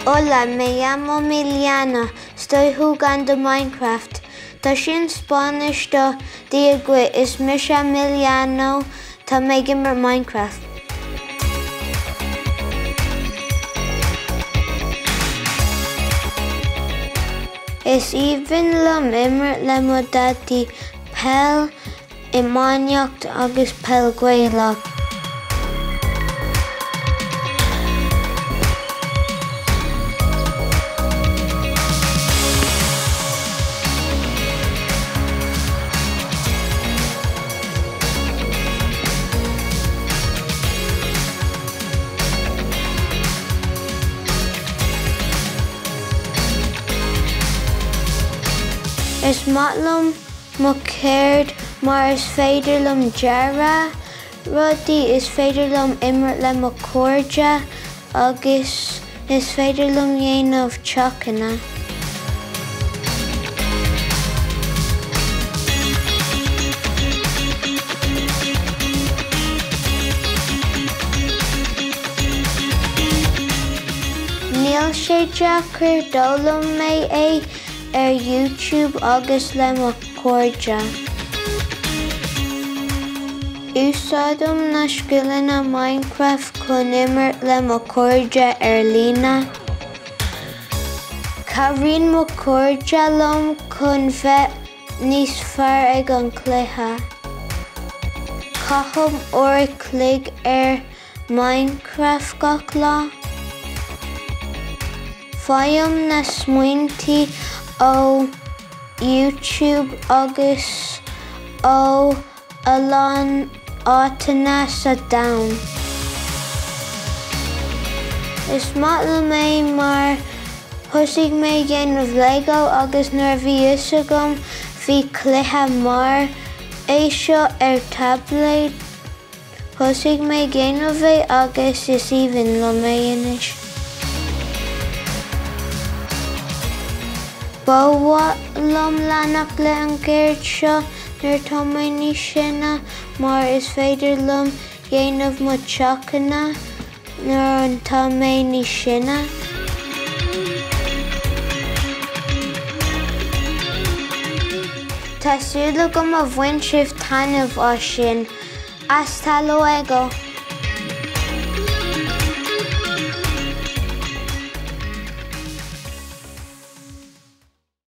Hola, me llamo Miliana. Estoy jugando Minecraft. Tá sin Spáinnis do Dia dhuit, is mise Miliano, tá mé ag imirt Minecraft. Is aoibhinn liom imirt le mo dhaidí peil, iománaíocht agus peil Ghaelach. Is maith liom mo cheird mar is féidir liom dearadh rudaí, is féidir liom imirt le mo chairde agus is féidir liom dhéanamh teachanna. Níl sé deacair, d'fhoghlaim mé é ar YouTube agus le mo chairde. Úsáidim na scileanna Minecraft chun imirt le mo chairde ar líne. Cabhraíonn mo chairde liom chun bheith níos fearr ag an cluiche. Caithim uair a chloig ar Minecraft gach lá. Faighim na smaointí ó YouTube agus ó a lán áiteanna sa domhan. Is maith liom é mar thosaigh mé ag déanamh Lego agus nuair a bhí fhios agam bhí cluiche mar é seo ar taibléad Thosaigh mé ag déanamh é agus is aoibhinn liom é anois. Ba mhaith liom leanacht le an gceird seo nuair atá mé níos sine mar is féidir liom dhéanamh mo teachanna nuair atá mé níos sine. Tá súil agam a bhain sibh taitneamh as sin. Hasta luego!